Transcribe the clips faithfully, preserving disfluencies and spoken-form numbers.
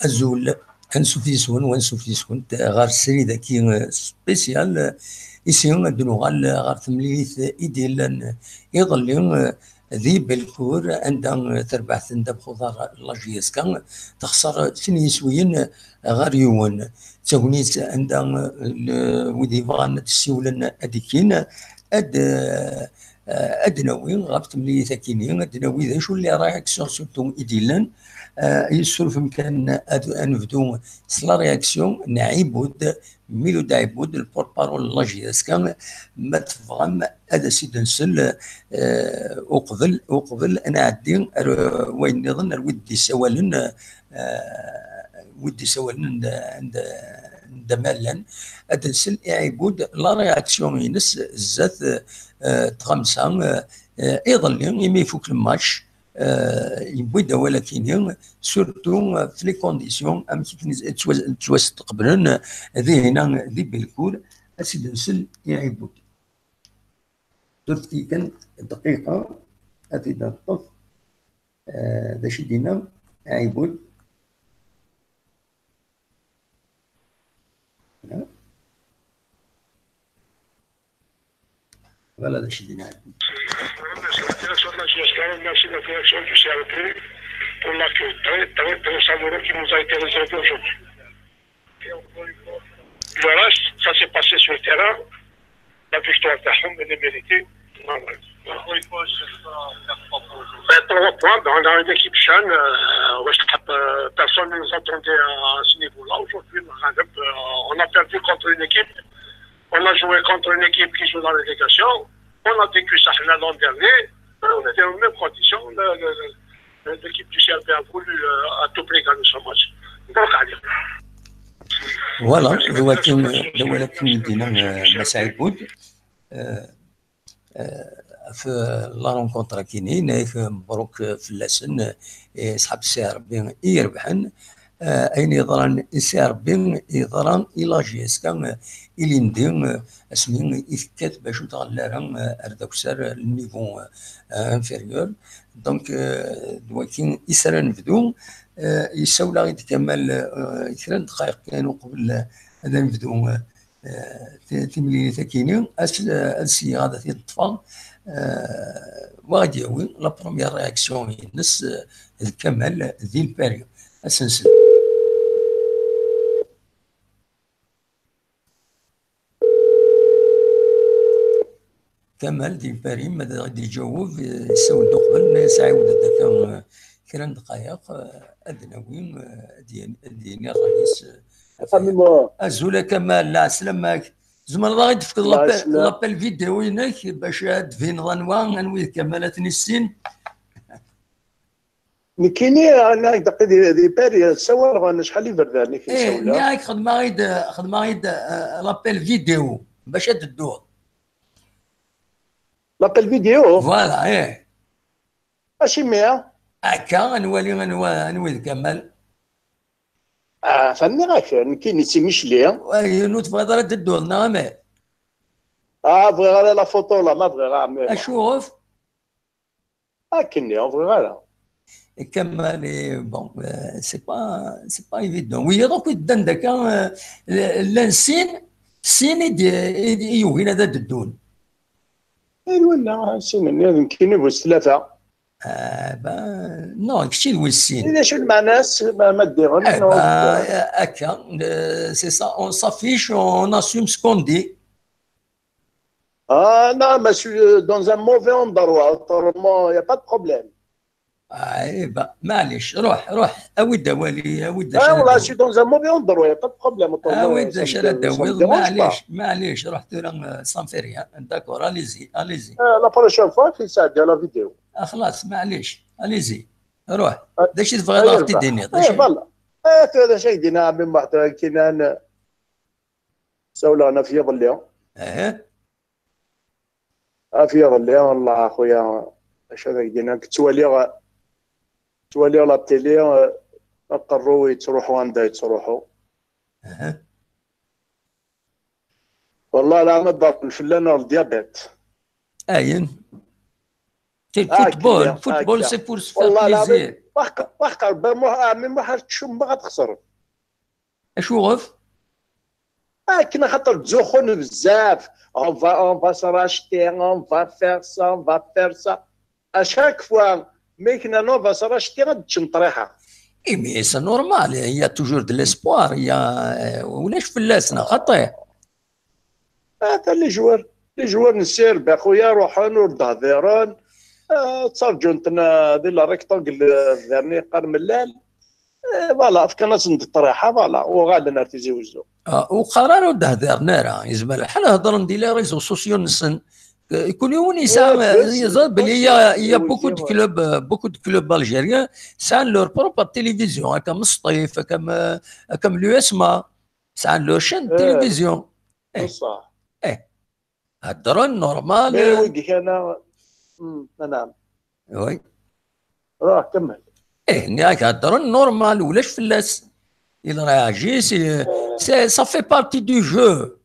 Azul, ansuf yes-wen, wansuf yes-went ɣer srid-agi, eh, spécial, eh, isi ad d-nuɣal, eh, ɣer temlilit, eh, i d-yellan, eh, iḍelli, eh, di Belcourt, anda, eh, terbeḥ tendab n uḍar n la J S K, texṣer sin yiswiyen, eh, ɣer yiwen. D tagnit anda, eh, le-, wid yebɣan ad d-ssiwlen ad d-ikkin, ad, eh, eh, ad d-nawi ɣef temlilit-agi-nni, ad d-nawi d acu n les réactions surtout i d-yellan. Eh, yessuref amkan ad, ad nebdu s la réaction n Ɛibud, Miloud Ɛibud, le porte-parole n la J S K, ma tebɣam ad as-id-nsel, eh, uqbel, uqbel ad nɛeddi ar wayen nniḍen, ar wid d-isawalen, eh, wid d-isawalen n, n, n Damallan, ad nsel i Ɛibud la réaction-ines zdat, eh, tɣamsa, eh, eh, iḍelli, imi ifuk le match, eh, yewwi-d awal akini, surtout, eh, f les conditions, amek i ten-, ttwa-, ttwastqeblen, eh, dihina di Belcourt, ad s-id-nsel i Ɛibud. Ur tefki kan dqiqa, ad t-id-neṭṭef, eh, d acu i d-yenna Ɛibud. Voilà, d acu i d-yenna Ɛibud. Merci la direction de la G S K, merci la direction du C R P pour l'accueil très, très, très chaleureux qui nous a été réservé aujourd'hui. Le reste, ça s'est passé sur le terrain. La victoire تاعهم, elle est méritée. Encore une fois, je sais pas faire trois points aujourd'hui. Ben, trois points, ben, on a une équipe jeune, euh, ouais, je crois que, euh, personne ne nous attendait à, à ce niveau-là. Aujourd'hui, on a, euh, on a perdu contre une équipe, on a joué contre une équipe qui joue dans la relégation. On a vécu ça l'an dernier. Euh, on était aux mêmes conditions. Le, le, le, l'équipe du C R P a voulu, euh, à tout prix gagner ce match. Donc, allez. Voilà, d wakken, d wakken i d-yenna, euh, Mass Ɛibud. Euh, euh, ɣef la rencontre-agi-nni, yenna-yak mebruk fell-asen, eh, ṣṣḥab S C R B i irebḥen. Eh, ayen yeḍran i S C R B yeḍra i la J S K, eh, ilindi, eh, asmi i tekkat bac ur tɣelli ara, eh, ar d akessar, eh, le niveau, eh, inférieur. Donc, eh, d wagi i s ara nebdu. Eh, yessawel-aɣ-id Kamal, eh, kra n ddqayeq kan uqbel, eh, ad nebdu, eh, eh, ti-, timlilit-agi-nni, ad s-, ad syiɣ ad t-id-ṭṭfeɣ, eh, wa ad d-yawi la première réaction-ines, eh, d Kamal di Lpari. Ad s-nsel. Kamal di Lpari, ma d aɣ-d-iǧaweb, eh, yessawel-d uqbel, ma yesɛiwed-d akka, eh, kra n ddqayeq, eh, ad d-nawi, eh, ad d-yan-, ad d-yini ṛṛay-is, eh, ɣef waya. Azul a Kamal, lɛeslama-k. Tzemreḍ ad aɣ-d-tefkeḍ l'appel vidéo-inek bac ad d-tbineḍ anwa, anwa i d Kamal ad t-nissin? Nekkini, ana ak-d-aqi di, di Paris, ssawaleɣ acḥal iberdan i k-nsawleɣ. Eh, nniɣ-ak xedmeɣ-id, xedmeɣ-id, eh, l'appel vidéo, bac ad d-dduḍ. L'appel vidéo? Voilà, eh. Acimi? Akka, ad nwali anwa, anwa i d Kamal. Ah, atan nniɣ-ak, nekkini d timicli. Ay, ur tebɣiḍ ara ad d-dduḍ, neɣ amek? Ah, bɣiɣ ara la photo, la, ma bɣiɣ, ah, mais bon. Acuɣef? Akken-nni, ur bɣiɣ ara. Kamal, eh, bon, eh, c'est pas, c'est pas évident. Wiyaḍ akk i ddan d akka, eh, llan sin, sin i d-, i, i yugin ad d-ddun. Eh, wala, sin-nni, d nekkini bu s tlata. Ah, ben, non, kečč i d wis sin. Eh, d acu lmeɛna-s, ma, ma ddiɣen, eh, non, ben, eh, akka, eh, c'est ça, on s'affiche, on assume ce qu'on dit. Ah, non, mais je suis, euh, dans un mauvais endroit, autrement, il n'y a pas de problème. Ah, eh ben, maɛlic, ruḥ, ruḥ, awi-d awali, awi-d acu ara d-awiḍ. Ah, voilà, je suis dans un mauvais endroit, il n'y a pas de problème, autrement, awi-d acu ara d-awiḍ, maɛlic, maɛlic, ruḥ tura, euh, ça ne fait rien. D'accord, allez-y, allez-y. Euh, la prochaine fois, fais ça, de la vidéo. Ah, xlas, maɛlic, allez-y. Ruḥ. Ah, d acu i tebɣiḍ ad aɣ-t-id-tiniḍ? Eh, voilà. Eh, tura d acu i d-yenna ɛemmi Muḥ, tura, kkinan, sawleɣ ɣef yiḍelli. Aha. Ɣef yiḍelli, Allah, a xuya, acu ad ak-d-iniɣ, ttwaliɣ, ttwaliɣ la télé, aqerru yettruḥu anda yettruḥu. Aha. Wallah, la ma ḍerben fell-aneɣ le diabète. Ayen. C'est le football, football, c'est pour se faire plaisir. Wallah, la, waqil, waqil, ben, Muḥ-, ah, mais Muḥ, ad tcummeɣ ad txesreḍ. Acuɣef? Akken axaṭer ttzuxxun bezzaf. On va, on va se racheter, on va faire ça, on va faire ça. À chaque fois, mi knan on va se racheter, ad ččen ṭṭriḥa. Eh, mais c'est normal, il y a toujours de l'espoir, il y a, euh, ulac fell-as, neɣ xaṭi? Ata les joueurs, les joueurs n Serbie, a xuya, ruḥen ur d-hdiren, ah, ttarǧun-ten, ah, di la rectangle, ah, dernier qqar mellal. Eh, voilà, fkan-asen-d ṭṭriḥa, voilà, uɣalen ar Tizi Wezzu. Ah, ur qqar ara ur d-hdiren ara, yezmer lḥal hedren di les réseaux sociaux-nsen. Eh, kul yiwen yesɛa, eh, yeẓra belli il y a, il y a beaucoup de clubs, euh, beaucoup de clubs algériens sɛan leur propre télévision, akka Mesṭif, akka, euh, akka l'U S M A, sɛan leur chaîne de télévision. Eh, eh. Heddren normal. Mais wigi kana, hmm, naam. Oui. Ruḥ, kemmel. Eh, nniɣ-ak heddren normal, ulac fell-as. Il réagit, c'est, c'est, ça fait partie du jeu.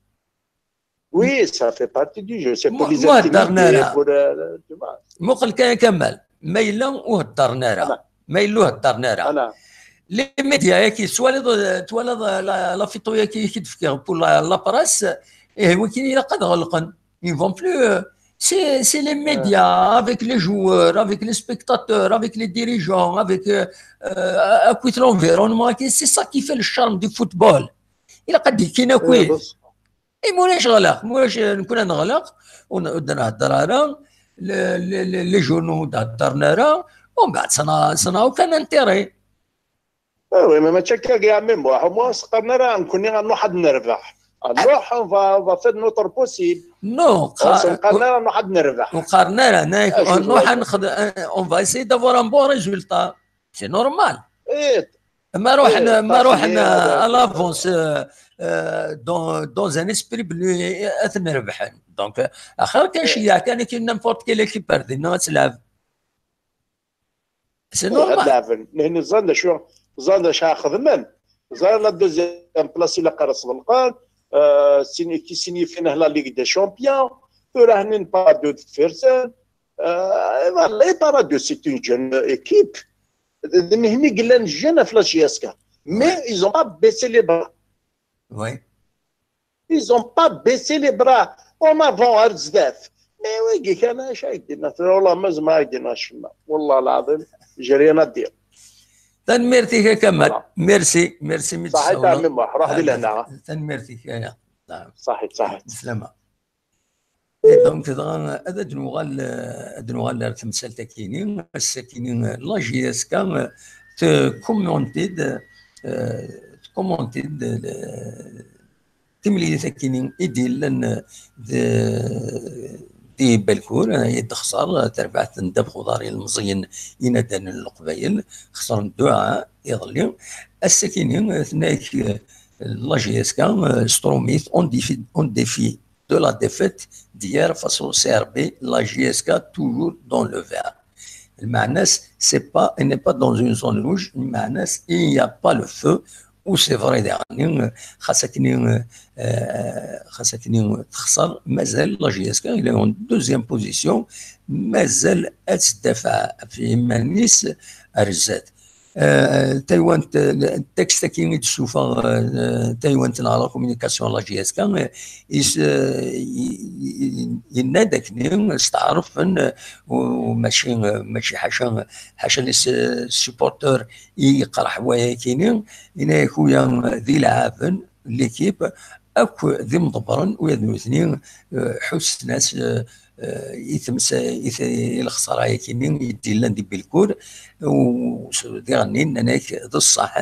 Oui, ça fait partie du jeu. C'est pour les activités, pour, euh, tu vois. Muqel kan, Kamal, ma yella ur heddren ara. Ma yella ur heddren ara. Les médias-agi, twalaḍ, twalaḍ la, la photo-agi i k-id-fkiɣ pour la, la presse, eh, wigi ilaq ad ɣelqen. Ils ne vont plus, euh, c'est, c'est les médias, avec les joueurs, avec les spectateurs, avec les dirigeants, avec, euh, euh, avec l'environnement, c'est ça qui fait le charme du football. Ilaq ad d-kkin akk. Eh, ma ulac ɣleq, ma ulac, nekkni ad neɣleq, ur n-, ur d-nhedder ara, les, les, les, les journaux ur d-heddren ara, umbeɛd ça n'a, ça n'a aucun intérêt. Ah oui, mais mačči akka, a ɛemmi Muḥ, ur s-qqaren ara nekkni ad nruḥ ad nerbeḥ. Ad nruḥ, on va, on va faire notre possible. Non, ur s-qqaren ara nruḥ ad nerbeḥ. Ur qqaren ara, on va essayer d'avoir un bon résultat. C'est normal. Ma ruḥen, ma ruḥen à l'avance, euh, euh, dans, dans un esprit belli ad ten-rebḥen. Donc, euh, axir kan ceyyeɛ kan akken n'importe quelle équipe ar dinna ad tleɛb. C'est normal. Ad leɛben. Nehni ẓran d acu, ẓran d acu ara xedmen. Ẓran la deuxième place ilaq ara sḍelqen. Euh, sin, ki sin yifin la Ligue des Champions. Tura hnin paradu deffir-sen. Euh, voilà, et paradu, c'est une jeune équipe. D nehni i yellan jeune ɣef la J S K. Mais ils ont pas baissé les bras. Oui. Ils ont pas baissé les bras. En avant, ar zdat. Mais wigi kan acu ay d-yenna tura, wallah ma zemreɣ ad d-iniɣ acemma. Wallah lɛaḍim, j'ai rien à dire. Tanemmirt-ik a Kamal. Merci, merci mi d-tessawleḍ. Ṣaḥit a ɛemmi Muḥ, ruḥ di lehna. Tanemmirt-ik, aya. Ṣaḥit, ṣaḥit. Slama. Et donc, dɣa, ad, ad nuɣal, ad nuɣal ar temsalt-akini, ass-akini, la J S K, tecommente-d, euh, tecommente-d le, timlilit akkin i d-yellan di, di Belkur, i d-texṣer terbaɛt n ddabex uḍar ilmeẓyen inadan n Leqbayel, xesren dduɛa iḍelli. Ass-akini, tenna-k, la J S K, euh, s trumit, on défi, on défi de la défaite d'hier face au C R B, la J S K toujours dans le vert. Lmeɛna-s, c'est pas, elle n'est pas dans une zone rouge, lmeɛna-s, il n'y a pas le feu, ou c'est vrai, daɣen, xas akken, euh, xas akken texṣer, mazal la J S K, il est en deuxième position, mazal ad tdafaɛ ɣef yiman-is ar zdat. Euh, taywant, euh, texte-agi i d-tessuffeɣ, euh, taywant neɣ la communication la J S K, euh, is, euh, i- i- yenna-d akken steɛṛfen, euh, u- u mačči, euh, mačči ḥaca, ḥaca les, euh, supporters i yeqreḥ wayakini, yenna-yak uya, euh, d ilɛaben, l'équipe, akk d imḍebbren, u ad nutni, euh, ḥussen-as, euh, euh, i temsa-, i te-, i lexṣara-yakini i d-yellan di Belkur, u s-, diɣenni nnan-ak d ṣṣeḥ,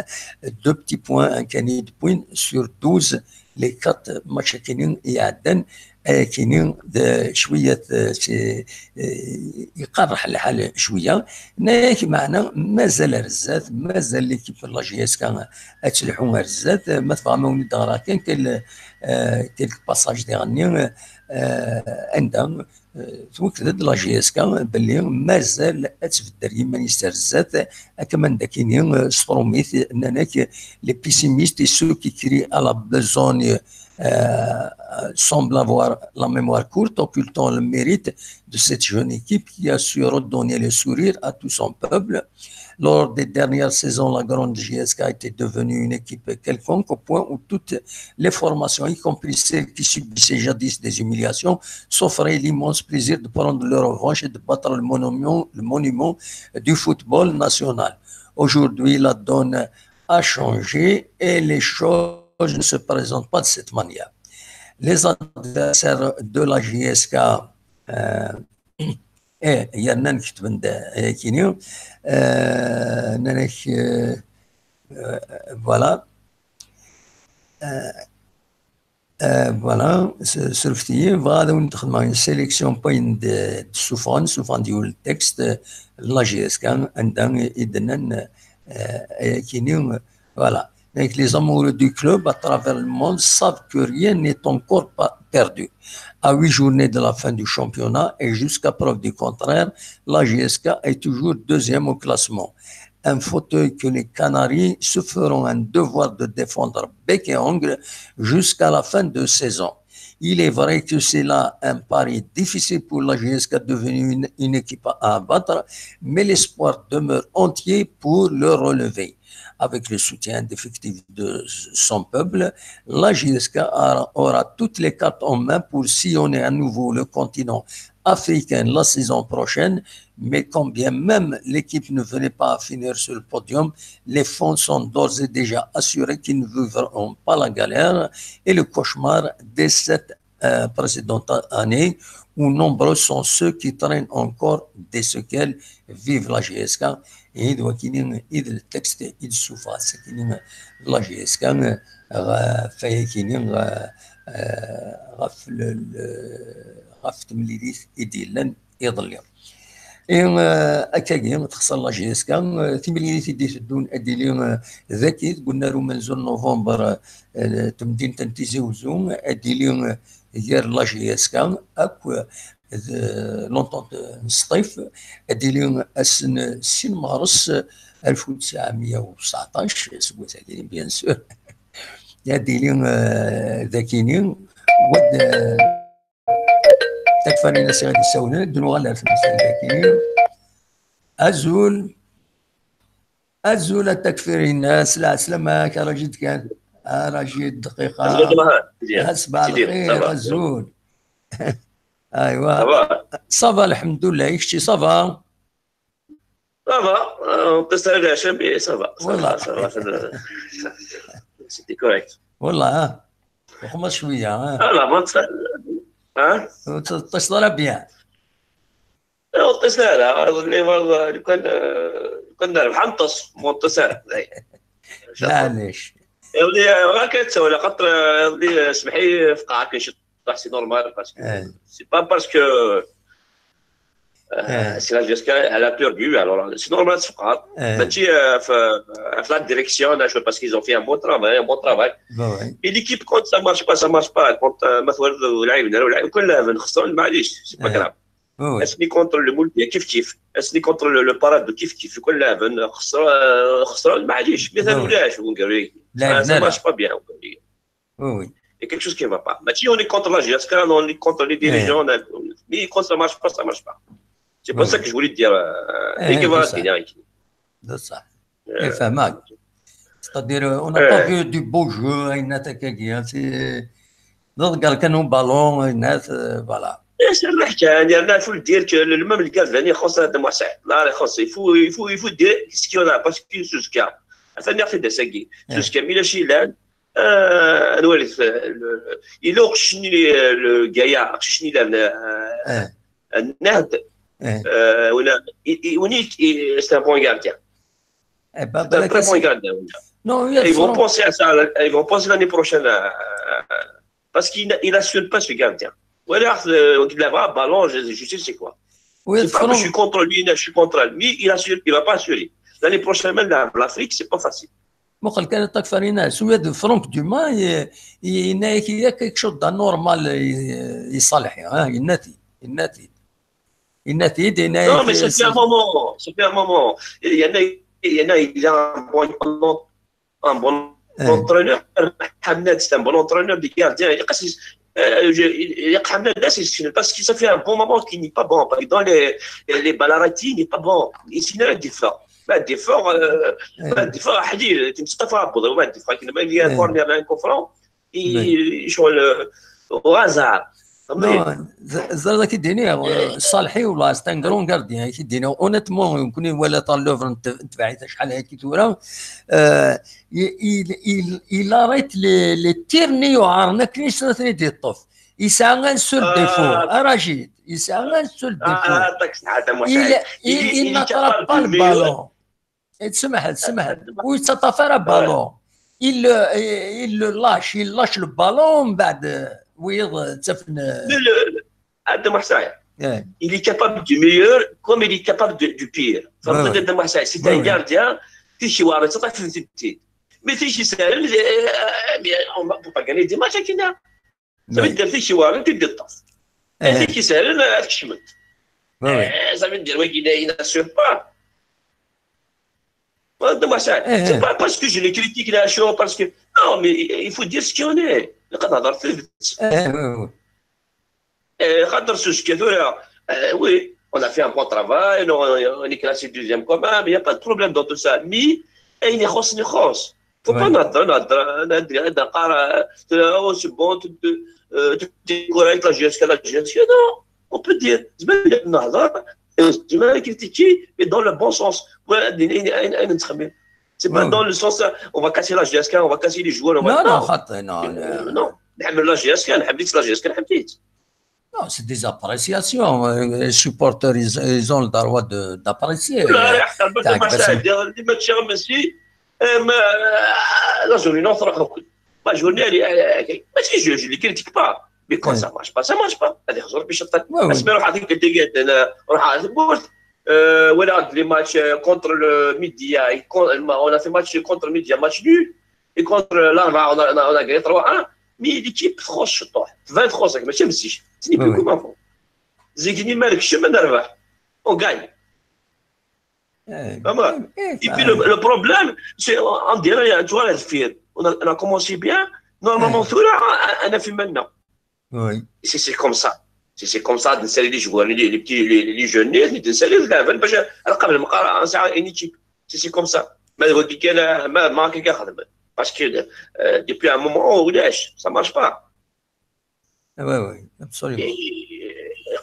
deux petits points, un cani de points sur douze, les quatre matchs-akini i iɛeddan, ayakini d cwiya, euh, si-, euh, iqerreḥ lḥal cwiya. Yenna-yak meɛna mazal ar zdat, mazal l'équipe n la J S K ad telḥu ar zdat. Ma tebɣam ad wen-d-ɣreɣ kan quelques, euh, quelques passages diɣenni, euh, anda, euh, twekked-d la J S K belli mazal ad tbedder yiman-is ar zdat, akka ma nekkini, euh, s trumit, nnan-ak les pessimistes et ceux qui crient à la besogne, euh, semblent avoir la mémoire courte, occultant le mérite de cette jeune équipe qui a su redonner le sourire à tout son peuple. Lors des dernières saisons, la grande J S K était devenue une équipe quelconque au point où toutes les formations, y compris celles qui subissaient jadis des humiliations, s'offraient l'immense plaisir de prendre leur revanche et de battre le monument, le monument du football national. Aujourd'hui, la donne a changé et les choses ne se présentent pas de cette manière. Les adversaires de la J S K, euh, eh, yernan ketben-d, eh, kini, eh, nnan-ak, eh, eh, voilà. Eh, eh, voilà, s-, surfet-iyi, bɣiɣ ad awen-d-xedmeɣ une sélection n wayen d-, d-ssufɣen, ssufɣen-d yiwen n texte, eh, la J S K, anda i, i d-nnan, eh, ayakini, voilà. Donc, les amoureux du club à travers le monde savent que rien n'est encore pas perdu. À huit journées de la fin du championnat et jusqu'à preuve du contraire, la J S K est toujours deuxième au classement. Un fauteuil que les Canaries se feront un devoir de défendre bec et ongle jusqu'à la fin de saison. Il est vrai que c'est là un pari difficile pour la J S K, devenue une, une équipe à abattre, mais l'espoir demeure entier pour le relever. Avec le soutien indéfectible de son peuple, la J S K aura, aura toutes les cartes en main pour sillonner à nouveau le continent africain la saison prochaine. Mais quand bien même l'équipe ne venait pas à finir sur le podium, les fans sont d'ores et déjà assurés qu'ils ne vivront pas la galère et le cauchemar de cette, euh, précédente année, où nombreux sont ceux qui traînent encore des séquelles. Vive la J S K. Et donc, il y a le texte, il souffre, c'est qu'il y a la J S K, euh, fait qu'il y a, euh, euh, ɣef le, le, ɣef temlilit i d-yellan iḍelli. I, euh, akkagi, texṣer la J S K, euh, timlilit i d-iteddun ad d-tili, euh, dagi, deg unnar umenzu n November, euh, temdint n Tizi Uzzu, ad d-tili, euh, gar la J S K akk, euh, d l'Entente n Sṭif, ad d-tili ass n sin meɣres, euh, alef u tesɛemya u tseɛṭac, aseggas-agi, bien sûr. Ad d-tili, euh, dagini, wad, euh, Takfarinas i ɣ-d-issawlen, ad d-nuɣal ar tmeslayt-agi. Azul. Azul a Takfarinas, lɛeslama-k, a Rajid kan. A Rajid, dqiqa. Azul a Mahad. A sbeɛ lxir, azul. Aywa. Ça va? Ça va, lḥemdullah. I kečči, ça va? Ça va, euh, on peut se dire, mais ça va, ça va, ça va, ça va. C'était correct. Wallah, hein. Uxma cwiya, hein. Ah, la vente, ça, hein? Ur teṭṭiseḍ ara bien. Ur ṭṭiseɣ ara, lukan, euh, lukan nerbeḥ ad neṭṭes, ma ur neṭṭis ara. Maɛlic. Iḍelli, euh, ɣer kan ttawaleɣ, xaṭer, euh, iḍelli, euh, semmeḥ-iyi, fqeɛeɣ kan ciṭṭaḥ, c'est normal, parce que c'est pas parce que, euh, c'est la J S K, elle a perdu, alors c'est normal ad tfeqɛeḍ. Mačči, euh, f, f la direction, là, je sais pas, parce qu'ils ont fait un bon travail, un bon travail. Et l'équipe, quand ça marche pas, ça marche pas. Quand, euh, ma twaliḍ ur lɛiben ara, ur lɛiben, ur lɛiben, xesren, maɛlic, c'est pas grave. Asmi contre le Mouldier, kif kif. Asmi contre le, le Paradou, kif kif. Kul laɛben, xesra-, xesren, maɛlic. Mithal ulac, wungal-agi. Ça, ça marche pas bien, wungal-agi. Il y a quelque chose qui ne va pas. Mačči on est contre la J S K, on est contre les dirigeants, on a, mais quand ça marche pas, ça marche pas. C'est pour ça que je voulais te dire, euh, et que voilà, c'est bien. C'est ça. Et fait mal. C'est-à-dire, euh, on n'a pas vu du beau jeu, hein, c'est, regarde, quand on ballon, hein, euh, voilà. Iserreḥ kan, yerna il faut le dire que le, le même le gardien, il faut ça, de moi, c'est, là, il faut, il faut, il faut, il faut dire ce qu'il y en a, parce que c'est ce qu'il y a. Enfin, il y a fait des sacs. C'est ce qu'il y a, mais là, euh, il a le gars, il a, euh, un aide. Euh, on a, il, il, on est, il, c'est un bon gardien. Eh ben, c'est un très bon gardien. Non, ils vont penser à ça, ils vont penser l'année prochaine à, parce qu'il n'a- il assure pas ce gardien. Voilà, euh, il a un ballon, je, je sais c'est quoi. C'est pas que je suis contre lui, je suis contre lui, mais il assure, il va pas assurer. L'année prochaine, même la- l'Afrique, c'est pas facile. Muqel kan ṭṭakfa-nni, Soued, Franck Dumas, il, il, il y a quelque chose d'anormal, il, il صالح, hein, il nati, il nati. Il nati, il Non, mais ça fait un moment, ça fait un moment. Il y en a, il y en a, il a un bon, un bon entraîneur. Hamnad, c'est un bon entraîneur de gardien. Il est, euh, je- il- il est Hamnad, là, c'est- c'est parce que ça fait un bon moment qu'il n'est pas bon. Parce que dans les, les balles arrêtées, il n'est pas bon. Il signe un défenseur. Ben, défenseur, euh, ben, défenseur, حديد, tu me sais pas, pour le défenseur, il y a un corner, un coup franc. Il, il joue le, au hasard. Non, ز- زاد كيديني صالحي والله c'est un grand gardien كيديني honnêtement. كوني ولا طال لوفر نتبعي شحال هكي ثورة. آه، il, il, il, il arrête les, les tirs ني يعارنا كني سنة ثاني دي الطف. يسعى un seul défaut. آه، رشيد، يسعى un seul défaut. آه، عطاك الصحة، أنت محترم. Il, il, il n'attrape pas le ballon. تسمح، تسمح. ويتسطى فيها بالون. Il, il lâche, il lâche le ballon, من بعد ويض تفن. هذا ما حصايا. Il est capable du meilleur comme il est capable de- du pire. فهمت؟ هذا ما حصايا. C'est un gardien, تيشي وارد تطلع في التنتين. Mais تيشي سالم، euh, mais on va pas gagner des matchs كينا. Ça veut dire تيشي وارد تدي الطاف. تيشي سالم، آه، تكشمت. آه، ça veut dire وي il assure pas. هذا ما حصايا. C'est pas parce que je le critique là, chaud, parce que non, mais il faut dire ce qu'on est. نقدر نهضر في ايه وي وي. Euh, خاطر سوسكا ثورة, euh, oui, on a fait un bon travail, on, on est classé deuxième quand même, il n'y a pas de problème dans tout ça. Mais, eh, il faut pas نهضر نهضر نهضر نهضر نهضر نقرا, oh, c'est bon, tu te, euh, tu te décourages, la J S K, la J S K, non, on peut dire, زعما نهضر, euh, زعما critiquer, mais dans le bon sens. C'est pas dans le sens, euh, on va casser la J S K, on va casser les joueurs, on va... Non, non, خاطر, non, non. نحمل la J S K, نحمل la J S K, نحمل. Non, c'est des appréciations. Euh, Les supporters, ils, ils ont le droit de- d'apprécier. لا, يحترم, بس ما ساعد, اللي ما تشغل مسي, آه، ما, آه، la journée, non, تروح. La journée, elle est, elle est, elle est, parce que je, je les critique pas. Mais quand ça marche pas, ça marche pas. هذه خزر باش تطلع. Ouais, ouais. اسمع, روح هذيك الدقيقة, أنا روح هذا بوست. Euh, voilà, les matchs, euh, contre le Média, et con- on a fait match contre Média, match nul. Et contre l'Arva, on a, on a, on a gagné trois un. Mais l'équipe, تخش الطوح. vingt-trois, ماشي مزيش. C'est plus comme avant. زيكيني مالك شي ما نربح. On gagne. Eh, فهمت؟ eh, Et puis le, le problème, c'est, on dirait, tu vois, la fière. On a, on a commencé bien. Normalement, ثورة, أنا في منا. Oui. C'est c'est comme ça. C'est c'est comme ça, نسالي les joueurs, les, les petits, les, les jeunes, نسالي les joueurs, باش نلقى المقارنة, c'est une équipe. C'est c'est comme ça. ما هو كي كان, ما, ما كي كان خدم. Parce que, euh, depuis un moment, ولاش, ça marche pas. Oui, oui, absolument.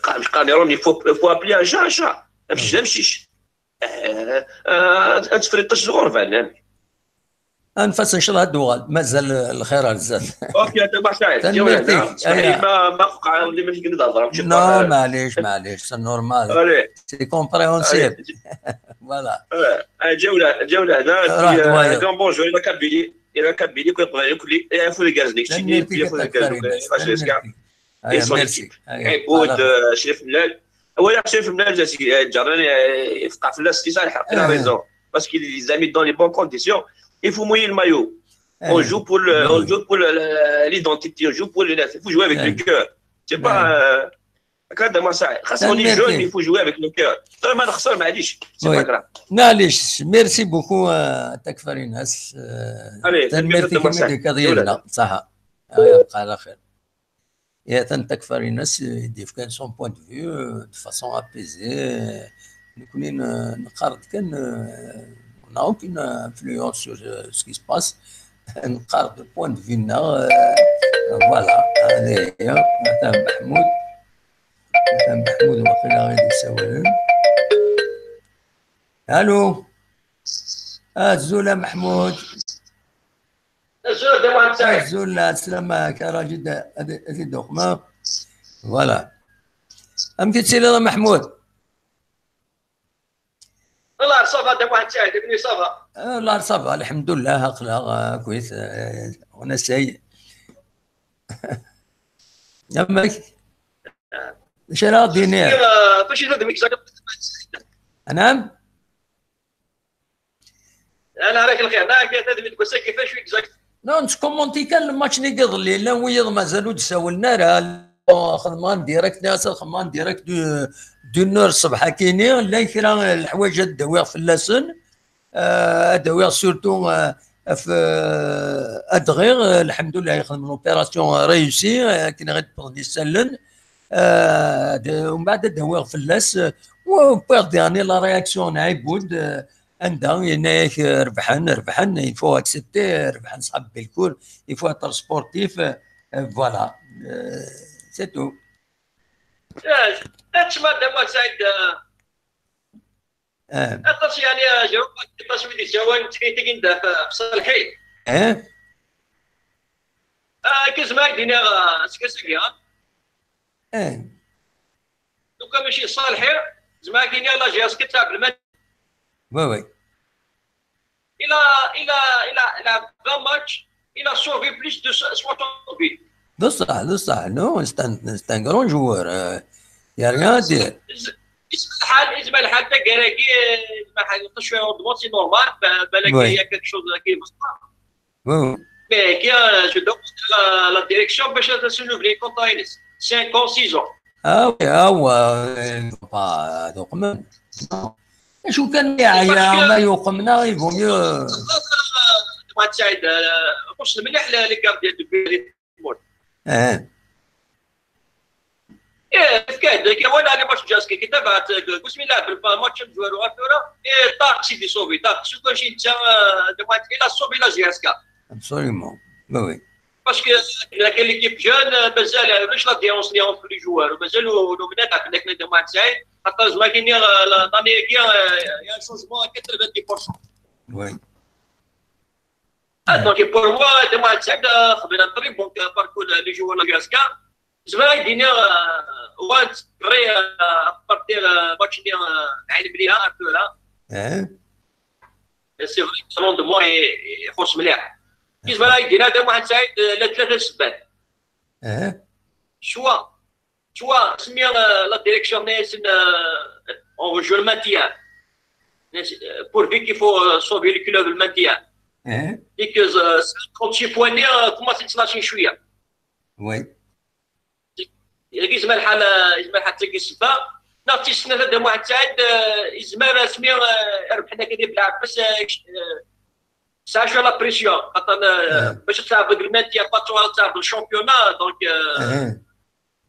قال قال لهم, il faut, il faut appeler un chat un chat. امشي امشيش. آه، آه، انت فريق الصغور فعلا. انفس ان شاء الله دوغال مازال الخير على الزاد. اوكي, هذا ما شاء الله. تنميرتي. ما ما وقع اللي ما تقدر تهضر. Non, معليش, معليش, c'est normal. Allez. C'est compréhensible. Voilà. جوله جوله هنا. راح دواير. Bonjour, la Kabylie. ila Kabili, kul Qbayli, kul, il faut les gaz, les Chili, il faut les gaz, les Faris, les Skar, et son équipe. Iboud, Crif Mlal. Wala Crif Mlal, ǧarran, yefqa fell-as, c'est ça, il a raison. Parce qu'il les a mis dans les bonnes conditions. Il faut mouiller le maillot. On joue pour le, on joue pour le, le, l'identité, on joue pour le, il faut jouer avec le cœur. C'est pas, euh, Regarde-moi ça. Quand on est jeune, il faut jouer avec le cœur. Tant ما نخسر, معليش. C'est pas grave. معليش. Merci beaucoup, euh, Takfarinas. Euh, Allez, merci beaucoup. صح. يا تن تكفريناس يديفكان son point de vue, euh, de façon apaisée. نكون نقرض كان, euh, on n'a aucune influence sur, euh, ce qui se passe. نقرض point de vue ناغ, euh, voilà. هذه هي. مثلا محمود. كان محمود واقيلا غير يسولن. الو. اه، زولا محمود. زولا، دابا انت. زولا، السلام عليك، راجل دا-، هذه، هذه الدوخمة. فوالا. أم كتسير يا محمود؟ والله صافا، دابا واحد ساعه دابا صافا. آه، والله صافا، الحمد لله، هاقلا، آه، كويس، آه، وانا ساي. يمك؟ اش راه دينير؟ آه، فاش يزاد ميكس؟ نعم. انا راك الخير، انا كانت هذه تقول كيفاش exact. نو، نتكومونتي كان الماتش اللي قبل الليل، لا ويض مازالوا تساولنا راه. خدمه ديريكت، ناس خدمه ديريكت دو، دو نور الصبح كيني، لا كرا الحوايج داويغ في اللسن. آه، داويغ سورتو، آه، في، آه، ادغيغ، آه، الحمد لله يخدم لوبيراسيون ريوسي، آه، كنا غير تفضل يسلن. آه، د-، ومن بعد داويغ في اللس، آه، وبيغ ديرني لا رياكسيون عيبود، آه، عندها يناك، آه، ربحن، ربحن، يفو اكسبتي، ربحن صحاب بالكل، يفو اتر سبورتيف، آه، فوالا. آه، سي تو. تسمى دابا سعيد، آه، اه. اطاس يعني، آه، جاوب اطاس ويدي سوان تكيتي كندا في صالحي. اه. آه، كزما يدينا، آه، سكسكيا. اه. دوكا ماشي صالحي، زعما كاين لا جي اس كي تلعب المال. وي، وي. الى، الى، الى، الى عشرين ماتش، الى سوفي بليس دو سوسون بي. بصح، بصح، نو، سي ان، سي ان غران جوور، آه، يا ريان دير. اسم الحال، اسم الحال تاع كراكي، ما حيلقاش فيها روندمون، سي نورمال، بالك وي. كاين كيك شوز كي بصح. وي، وي. مي كي، جو دوموند لا، لا ديريكسيون باش تسولوفلي كونتاينس. سانك اون، سيزون. اه وي، اه وي، آه، با دوك من. شو كان يعيا ما يوقمنا يفو ميو. ما تساعد، آه، واش مليح لي كارديان دو بي. اه. ايه، كاين كاين وانا على ماتش جاسكي كي تبعت، قلت مين لاعب الماتش جوارو اكتورا. ايه، طاق سيدي صوبي، طاق سوكو شي انت، آه، دابا الى صوبي لا جي اس كا. ابسوليومون. وي، وي. باسكو الا كاين ليكيب جون، آه، مازال علاش لا ديونس لي اونتر لي جوار، مازال لو منات عندك نادي واحد سعيد، حتى زعما كاين، آه، لا داني كي، آه، يا شونجمون كتر vingt pour cent. وي. آه، دونك بور موا دابا واحد سعيد، آه، خدينا طري بون باركور لي جوار لا جي اس كا. زعما يدينا، آه، وانت بري، آه، بارتي، آه، ماتش لي، آه، عين مليحه اكتورا. اه. سي فري روندمون يخص مليح. بالنسبه لها يدير هذا واحد سعيد، آه، لا ثلاثه سبات. اه. شوا، شوا سمي، آه، لا ديريكسيون ناس، آه، اون جو المانتيان. بور في كي فو صوفي لو كلوب المانتيان. اه. ديك، آه، كنت شي بواني، آه، كوماسي تلاشي شويه. وي. يزمر الحال، يزمر الحال تلقي السبه. نعطي السنه هذا واحد سعيد، آه، يزمر سمي، آه، ربحنا كذا بلعب بس، آه، ش-، آه، ساعه شو لا بريسيون، خاطر، آه، آه. باش تلعب ريغلمنت يا با تروح تلعب الشامبيونات، دونك، آه،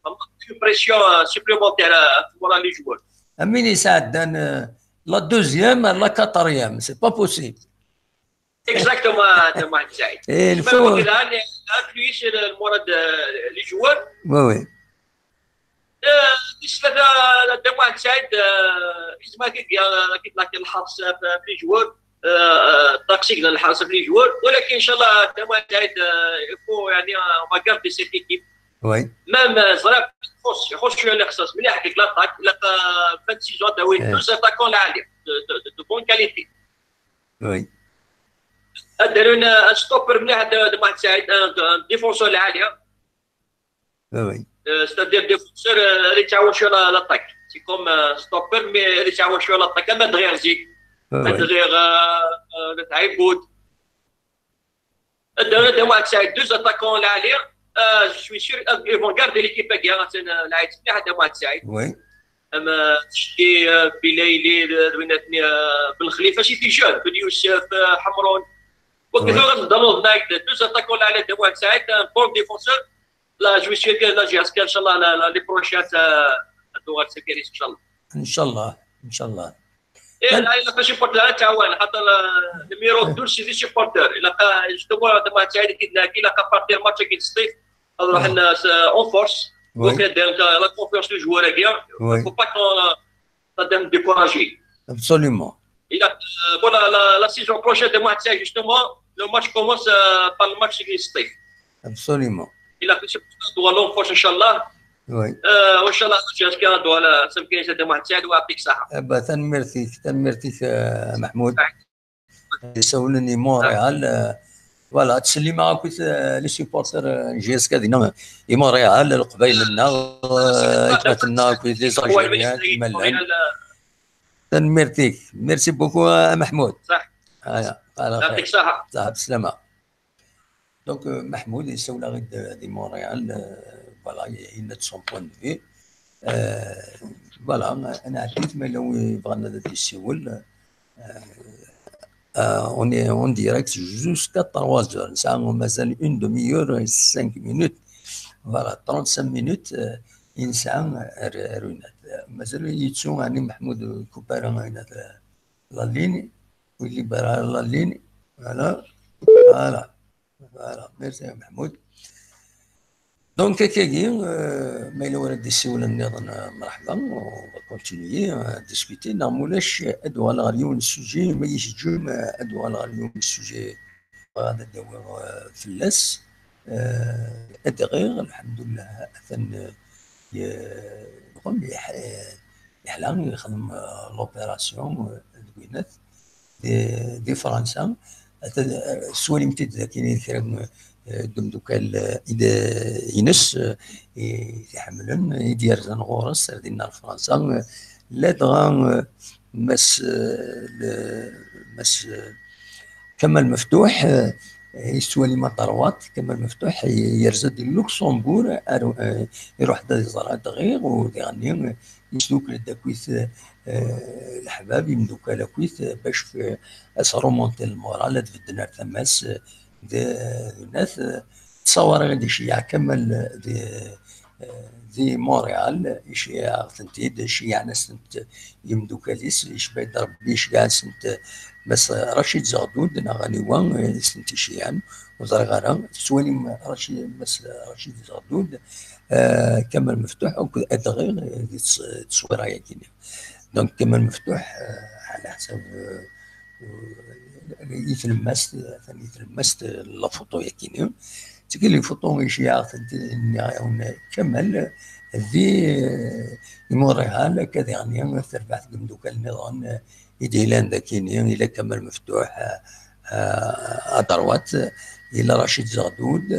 اه. بريسيون سوبليمونتير، آه، مورا لي جوور. امين يساعد دان، آه، لا دوزيام، لا كاتريام، سي با بوسيبل. اكزاكتومون، هذا واحد سعيد. ايه، كما الفو- قلت لها، لي، لابلوي سي المراد، آه، لي جوور. وي، وي. آه، ديك الثلاثة، هذا واحد سعيد، آه، زعما كي، كي، كي تلاقي الحرس في، في لي جوور، آه، آه، التاكسيك ديال الحرس في لي جوور، ولكن ان شاء الله هذا واحد سعيد، آه، يفو يعني، آه، ما كارد سيت ايكيب. وي. مام زراب يخص، يخص شويه الاختصاص، ملي حكيت لاطاك، لا، فان سيزون هذا وين إيه. دو زاتاكون العاليه، دو، دو، دو، دو بون كاليتي. وي. Ad d-arun, euh, un stopper mliḥ, d, d Mohamed Saïd, un, un défenseur lɛali. Ah oui. Euh, c'est-à-dire défenseur, euh, ad yettɛawan cwiya la, l'attaque. C'est comme, euh, stopper, mais ad yettɛawan cwiya l'attaque. Am Adɣir zik. Ah oui. Adɣir, euh, euh, At Ɛibud. Ad d-arun, ad d-arun Mohamed Saïd, deux attaquants lɛali. Euh, je suis sûr, euh, ils vont garder l'équipe-agi, hein, c'est, euh, lɛali mliḥ, ad d-arun Mohamed Saïd. Oui. Am, euh, Tchti, euh, Bilaili, d, d winatni, euh, Ben Khlifa, c'est des jeunes, Ben Youssef, euh, Hamroun. وكذا غنضلوا هناك، deux attaquants lɛali, ad d-arun Mohamed Saïd, un bon défenseur. Là, je suis que là, jusqu'à, إن شاء الله, la, la, les prochains, euh, ad d-tuɣal Saint-Pierre, إن شاء الله. إن شاء الله، إن شاء الله. ايه، لا، الا كان شي بورتر تعاون، خاطر، آه، numéro deux c'est des supporters. الا كان justement هذا ما تعيد كي دنا كي الا كان بارتير ماتش كي تصيف، نروح لنا en force. Oui. Donc دير la confiance du joueur كيا. Oui. Faut pas qu'on, euh, ça donne découragé. Absolument. الا، آه، voilà, la, la saison prochaine de match justement, le match commence, euh, par le match كي تصيف. Absolument. الا كان شي بورتر en force إن شاء الله. Oui. آه، وإن شاء الله جاز كان دولا سمكين سيدي محمد سعيد، ويعطيك الصحة. Eh ben, tanemmirt-ik, tanemmirt-ik, euh, Mahmoud. Yessawlen i Montréal, euh, voilà, ad slimeɣ akkit, euh, les supporters, euh, J S K dinna i Montréal, leqbayel-nneɣ, euh, aytmaten-nneɣ akkit les Algériens, imallen. Tanemmirt-ik. Merci beaucoup, euh, Mahmoud. صح. Aya, ala يعطيك xir. الصحة. Saḥa, bslama. Donc, euh, Mahmoud yessawel-aɣ-d di Montréal, euh, voilà, il a de son point de vue. Euh, voilà, nɛeddi-t ma yella wi yebɣan ad d-yessiwel. Euh, euh, on est en direct jusqu'à trois heures. Nesɛa mazal une demi-heure et cinq minutes. Voilà, trente-cinq minutes, euh, i nesɛa ar, ar winat. Mazal yettu, ɛni Mahmoud ur ikupi ara winat, euh, la ligne, ur ilibéri ara la ligne. Voilà. Voilà. Voilà. Merci, Mahmoud. Donc, akkagi, euh, ma yella win ara d-yessiwlen nniḍen, euh, مرحبا, on va continuer à discuter. Neɣ ma ulac, ad uɣaleɣ ɣer yiwen n sujet, ma yi-teǧǧem, euh, ad uɣaleɣ ɣer yiwen n sujet, ad d-awiɣ, euh, fell-as. Euh, Adɣiɣ, lḥemdullah, atan, euh, y-, yeḥ-, yeḥla, yexdem, euh, l'opération, euh, deg winat, di, di Fransa. Atan, euh, teswalim-t-id dakin i kra n, euh, d umdukal, euh, i d, ines, euh, i t-iḥemmlen, i d-yerzan ɣur-s ar dinna ar Fransa. Euh, ladɣa, euh, Mass, euh, le, Mass, euh, Kamal Meftuḥ, euh, yettwali ma d-terwaḍ, Kamal Meftuḥ yerza di Luxembourg, ar, euh, iruḥ-d ad iẓer Adɣiɣ, u diɣenni, euh, yesdukel-d akkit, euh, leḥbab, imdukal akkit, euh, bac, euh, ad s-remonter le moral, ad bedden ar tama-s, euh, d, d winat, euh, ttṣawareɣ-id iceyyeɛ Kamal, euh, di, euh, di Montréal, iceyyeɛ-aɣ-tent-id, ceyyeɛen-as-tent yimdukal-is, icebba-d Rebbi, iceyyeɛ-asent Mass Racid Zeɣdud, neɣ aniwa, eh, i sent-iceyyeɛen, ur ẓriɣ ara. Tettwalim Racid, Mass Racid Zeɣdud, eh, Kamal Meftuḥ akked Adɣiɣ, eh, di ts-, tteswira-yagi-nni. Donc, Kamal Meftuḥ, eh, ɛla ḥsab, eh, i tlemmast, atan i tlemmast, eh, la photo-yagi-nni. Tigi les photos iceyyeɛ-aɣ-tent-id, nniɣ-awen Kamal di, eh, Montréal, akka diɣenni terbaɛt d imdukal nniḍen, eh, i d-yellan dagini, yella Kamal Meftuḥ, eh, eh, à droite, yella Racid Zeɣdud,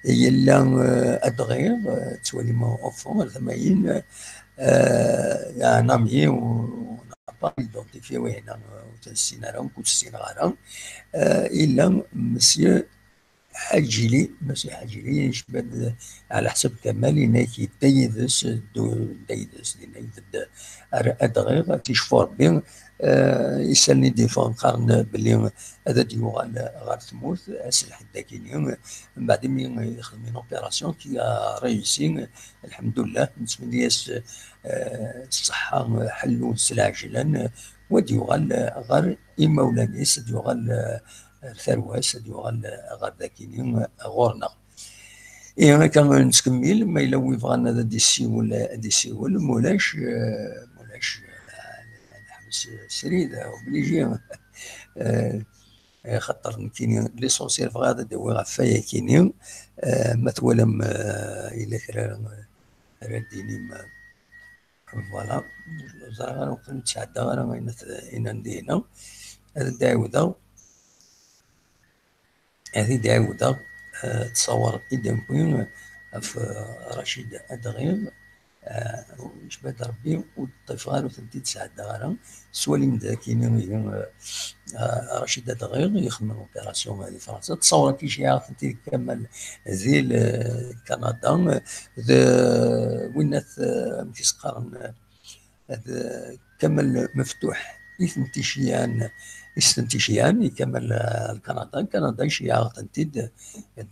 yella, eh, Adɣiɣ, eh, tettwalim au fond, ar tama-in, eh, un ami, on n'a pas identifié, wihin, eh, ur t-nessin ara, ur t-ssineɣ ara, eh, yella Monsieur Ḥaǧili, Mass Ḥaǧili, yecba-d ɛla ḥsab Kamal, yenna-k yedda yid-s, ddu-, yedda yid-s, dinna yebedd ar Adɣiɣ, ad t-icfu Rebbi, eh, isali-d iffeɣ qqaren belli ad d-yuɣal ɣer tmurt, ass n lḥedd akini, mbeɛd imi yexdem une opération qui a réussi, lḥemdullah, nettmenni-as, eh, ṣṣeḥḥa, ḥellu s lɛejlan, u ad yuɣal ɣer imawlan-is, ad yuɣal, eh, ar tarwa-s, ad yuɣal ɣer dagini ɣur-neɣ. Ihi akka nettkemmil, ma yella wi bɣan ad d-isiwel, ad d-isiwel, mulac, eh, mulac, eh, ad neḥbes srid, obligé. Eh, eh, xaṭer nekkini, l'essentiel bɣiɣ ad d-awiɣ ɣef wayakini, eh, ma twalam, eh, yella kra ara d-tinim, eh, Voilà. Ur ẓriɣ ara wakken ur d-sɛeddaɣ ara ayen at-, ayen n dihna. Ad d-ɛiwdeɣ. Ad t-id-ɛiwdeɣ, eh, ttṣawar i d-newwi ɣef, eh, Racid Adɣiɣ, eh, yecba-d Rebbi, ur d-ṭṭifeɣ ara, ur tent-id-sɛeddaɣ ara. Tettwalim-d akini, ihi, eh, eh, Racid Adɣiɣ yexdem opération di Fransa. Ttṣawar-agi ceyɛeɣ-tent-id Kamal di Kanada, d winnat, eh, amek i s-qqaren, eh, d Kamal Meftuḥ i tent-iceyɛen, i s-tent-iceyɛen i Kamal, eh, Kanada. Kanada iceyɛeɣ-tent-id.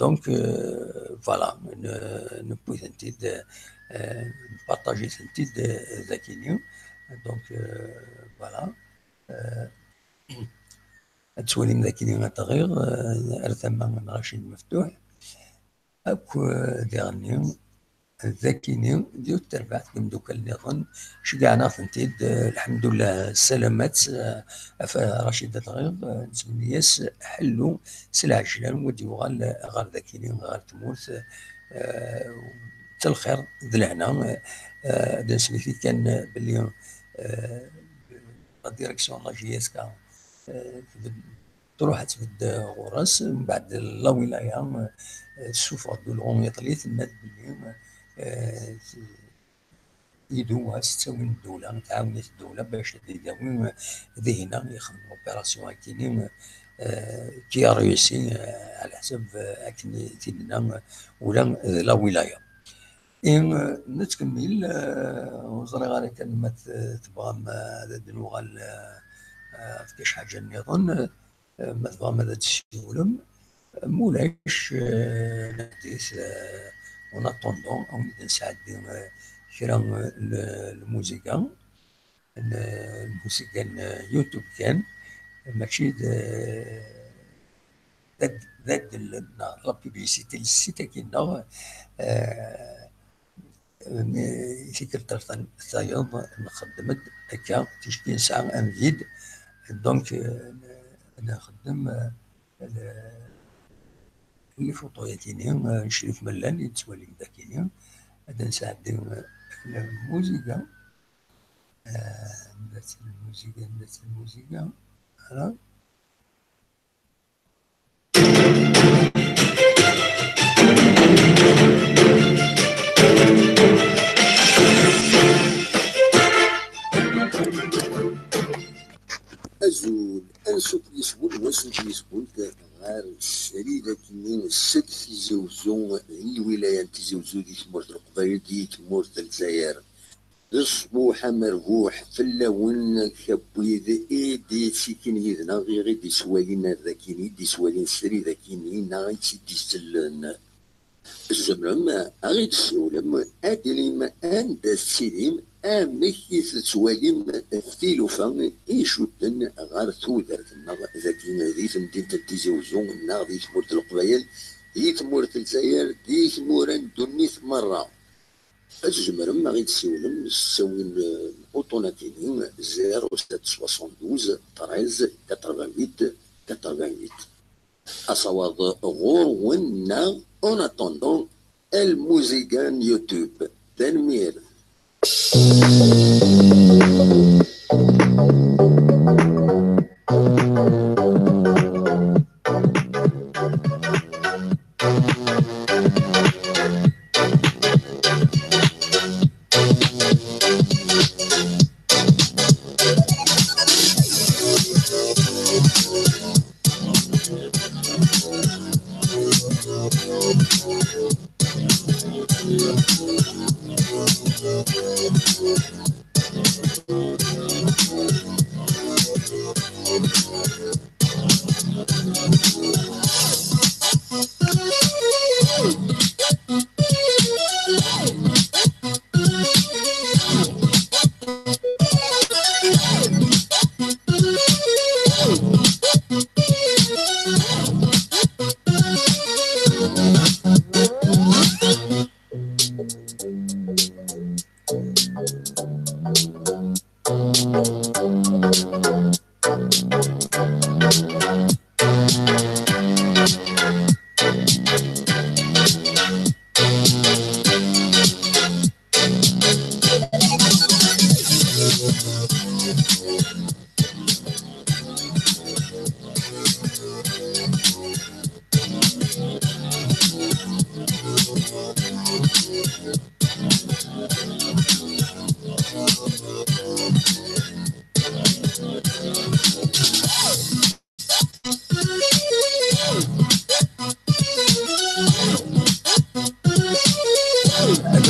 Donc, euh, voilà, n-, newwi-tent-id, euh, npartaji-tent-id, euh, dakini. Donc, euh, voilà. Euh, ad twalim dakini ad ɣriɣ, euh, ar tama n Racid Meftuḥ. Akk, eh, diɣenni, d akini, d yiwet terbaɛt n imeddukal nniḍen, ceggɛen-aɣ-tent-id, eh, lḥemdullah, ssalamat, eh, ɣef Racid Adɣiɣ, eh, nettmenni-as ḥellu s lɛejlan, u ad yuɣal ɣer dakini, ɣer tmurt, eh, d lxir, d lehna, eh, ad nesmekti kan belli, eh, la direction n la J S K, eh, tbedd-, truḥ ad tbedd ɣur-s, mbeɛd la wilaya, eh, tessufeɣ-d ulɣu iḍelli, tenna-d belli, eh, iduwa s ttawil n ddewla, tɛawen-it ddewla bac ad idawi, eh, dihina yexdem l'opération akini, eh, qui a réussi, eh, ɛla ḥsab, eh, akken i t-id-tenna, eh, ula d la wilaya. I, eh, nettkemmil, eh, ur ẓriɣ ara kan ma t-, tebɣam, eh, ad d-nuɣal, eh, eh, ɣef kra ḥaǧa nniḍen, eh, ma tebɣam ad d-tessiwlem, eh, ma ulac, eh, nɛeddi-t, eh, en attendant, ad wen-id-nesɛeddi, eh, kra n l-, lmuziga, n, lmuziga n YouTube kan, mačči d, d, d adellel neɣ la publicité n site-agi-nneɣ, eh, mi, tikkelt ar tan-, tayeḍ nxeddem-d akka, ticki nesɛa un vide, donc, eh, nxeddem, eh, l-, les photos-agi-nni, eh, n Crif Mellan i d-tettwalim dagi-nni, ad d-nesɛeddi, eh, lmuziga, eh, anda-tt lmuziga, anda-tt lmuziga, voilà. Azul, ansuf yis-wen, wasuf yis-wen ɣer srid akkenni seg Tizi Uzzu, di lwilaya n Tizi Uzzu, di tmurt n Leqbayel, di tmurt n Lezzayer. D ṣṣbuḥ amerbuḥ fell-awen, akk wid i d-yettikin yid-neɣ, i ɣ-id-yesswalin ar dakini, i d-yesswalin srid akini, neɣ i tt-id-isellen. Tzemrem ad ɣ-id-tessiwlem, ad d-tinim anda tettilim, amek i tettwalim tilufa icudden ɣer tudert-nneɣ dagi di temdint n Tizi Uzzu neɣ di tmurt n Leqbayel, di tmurt n Lezzayer, di tmura n ddunit merra. Tzemrem ad ɣ-id-tessiwlem s ttawil n uṭunatini, zéro sept soixante-douze treize quatre-vingt-huit quatre-vingt-huit. Asawaḍ ɣur-wen neɣ, en attendant, lmuziga n YouTube. Tanemmirt.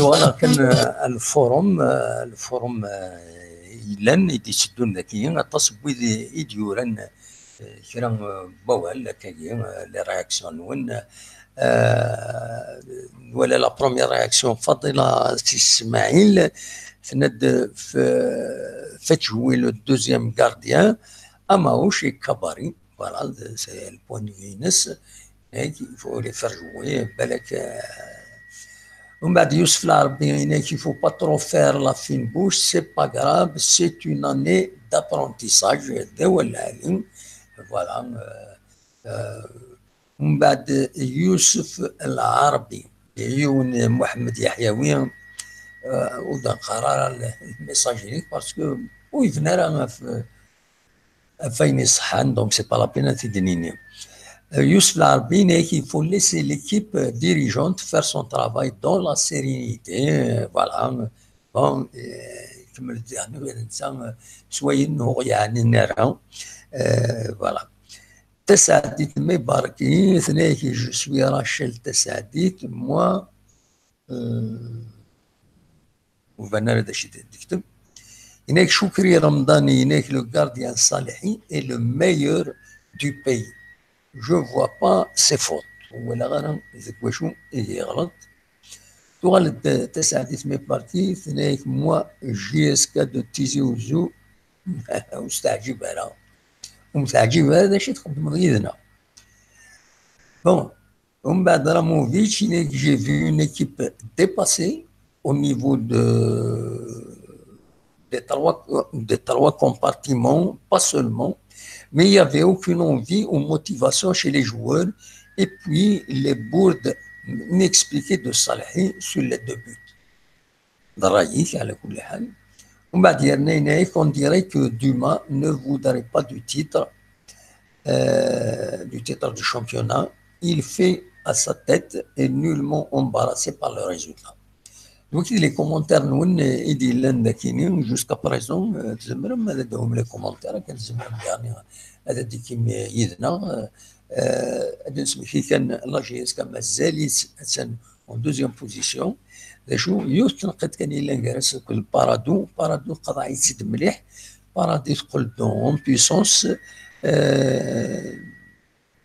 Voilà kan, euh, le forum, euh, le forum, euh, yellan, i d-itteddun daki, aṭas n wid i d-yuran, euh, kra, euh, n wawal, akkagi, euh, les réactions-nwen. Euh, voilà la première réaction, Fadila Si Smaïl, tenna-d, euh, f-, faites jouer le deuxième gardien, Amaouche et Kabari. Voilà, c'est le point de vue-ines. Il faut les faire jouer. Balak, euh, ومن بعد يوسف العربي, il faut pas trop faire la fine bouche, c'est pas grave, c'est une année d'apprentissage. Voilà. Euh, euh, ومن بعد يوسف العربي, yiwen Mohamed Yahiaoui, euh, ur d-neqqar ara le message-nnek parce que ur yebni ara ɣef ɣef wayen iṣeḥḥan, donc c'est pas la peine ad t-id-nini. Euh, Youssef Laharbi, il faut laisser l'équipe dirigeante faire son travail dans la sérénité. Euh, voilà. Bon, euh, comme le dernier, euh, s wayen ur ɣ-yeɛnin ara. Euh, voilà. Tasaɛdit Mibarki, tenna-ak, je suis Rachel Tasaɛdit, moi, euh, ur bɣiɣ ara d acu i d-tekteb. Yenna-ak Choukri Ramdani, yenna-ak le gardien Salihi est le meilleur du pays. Je vois pas ses fautes. Ur walaɣ ara deg wacu i yeɣleḍ. Tuɣal-d Tasaɛdit Mibarki, tenna-ak moi, J S K de Tizi Ouzou, ur s-teɛǧib ara. Ur m-teɛǧib ara d acu i txeddmeḍ yid-neɣ. Bon, Umbeɛd Ramovic, il a dit, j'ai vu une équipe dépassée au niveau de, des trois, des trois compartiments, pas seulement, mais il n'y avait aucune envie ou motivation chez les joueurs. Et puis, les bourdes inexpliquées de Salhi sur les deux buts. D ṛṛay-ik, ɛla kulli ḥal. Umbeɛd yerna yenna-ak, on dirait que Duma ne voudrait pas du titre, euh, du titre du championnat. Il fait à sa tête et nullement embarrassé par le résultat. Donc, les commentaires-nwen i d-yellan dagi-ni, jusqu'à présent, euh, tzemrem ad d-tawim les commentaires, akken tzemrem, yeɛni, ad d-tekkimem yid-neɣ, euh, ad d-nesmekti kan la J S K mazal-itt, attan en deuxième position. D acu, yiwet n tneqqiṭ kan yellan gar-asen akked Paradou. Paradou tqeḍɛeḍ-tt-id mliḥ. Paradou teqqel-d en puissance. Euh,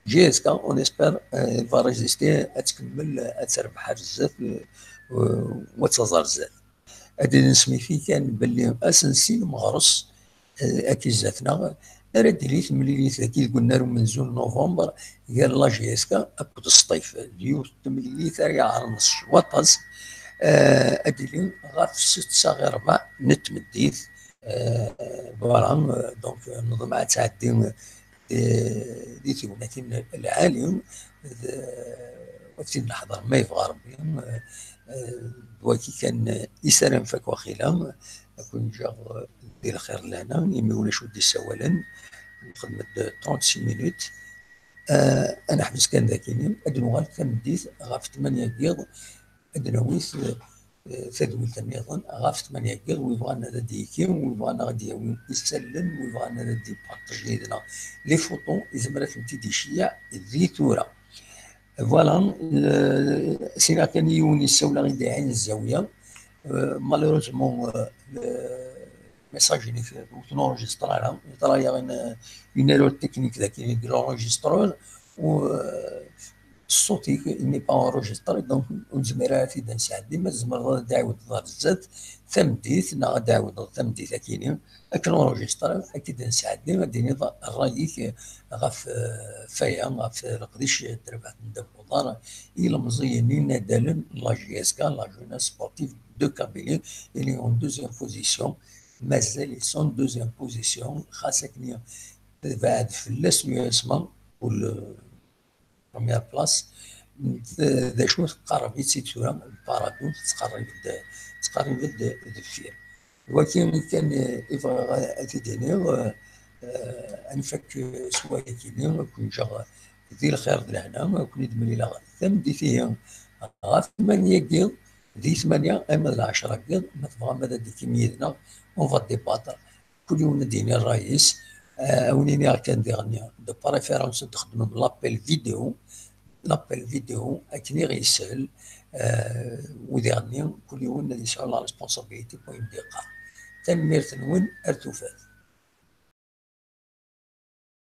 J S K, on espère, euh, elle va résister, ad tkemmel, ad terbeḥ ar zdat, euh, euh, u ad taẓ ar zdat. Ad d-nesmekti kan belli asensi n Meɣres, eh, akka zdat-neɣ, ara d-tili temlilit dagi deg unnar umenzu n november gar la J S K akked Sṭif. D yiwet n temlilit ara iɛerren s waṭas, eh, ad d-tili ɣef ssetta ɣir ṛebɛa n tmeddit. Eh, voilà, eh, donc, eh, neḍmeɛ ad tɛeddi, eh, di tegnatin lɛali, d, ad tt-id-neḥḍer ma yebɣa Ṛebbi, eh, eh, d wagi kan, eh, i s ara nfak waqila, ad ken-ǧǧeɣ, eh, di lxir n lehna, imi ulac ur d-issawalen, nxedmet-d trente-six minutes. Eh, ad neḥbes kan dagi-ni, ad nuɣal tameddit ɣef tmanya n yiḍ, ad d-nawi, eh, eh, tadwilt nniḍen ɣef tmanya n yiḍ, wi bɣan ad d-yekki, wi bɣan ad d-yawi isallen, wi bɣan ad d-iparṭaji yid-neɣ les photos, yezmer ad tent-id-iceyyeɛ di tura. Voilà, eh, sina kan yiwen yessawel-aɣ-id Ɛin Zawiya. Eh, malheureusement, eh, le message-nnek ur t-nṛujister ara. Yeḍra-yaɣ une, une erreur technique dagi deg l'enregistreur. U, eh, ṣṣut-ik, il n'est pas enregistré, donc ur nezmir ara ad t-id-nesɛeddi. Ma tzemreḍ ad d-tɛiwdeḍ ar zdat tameddit, neɣ ad d-tɛiwdeḍ tameddit akini, ad k-nṛujistri, ad k-id-nesɛeddi, ad d-tiniḍ ṛṛay-ik ɣef, eh, ɣef waya, ɣef leqdic n terbaɛt n ddabex uḍar i yilemẓiyen inadalen n la J S K, la Jeunesse Sportive de Kabylie, il est en deuxième position. Mazal, ils sont en deuxième position, xas akken tebɛed fell-as l'U S M A, pour le première place. D, d acu, tettqerrib-itt-id tura Paradou, tettqerrib-d, tettqerrib-d deffir. Wagi kan, eh, i bɣiɣ ad t-id-iniɣ, eh, eh, ad nfak s wayagi-nni, ad ken-ǧǧeɣ di lxir d lehna, ad ken-id-mlileɣ tameddit-ihi ɣef tmanya n yiḍ, di tmanya arma d lɛecṛa n yiḍ, ma tebɣam ad d-tekim yid-neɣ, on va débattre. Kul yiwen ad d-yini ṛṛay-is. Eh, a wen-iniɣ kan diɣen, de préférence ad txedmem l'appel vidéo, l'appel vidéo akken i ɣ-isel, eh, udiɣ-nni, kul yiwen ad yesɛu la responsabilité n wayen d-yeqqar. Tanemmirt-nwen, ar tufat.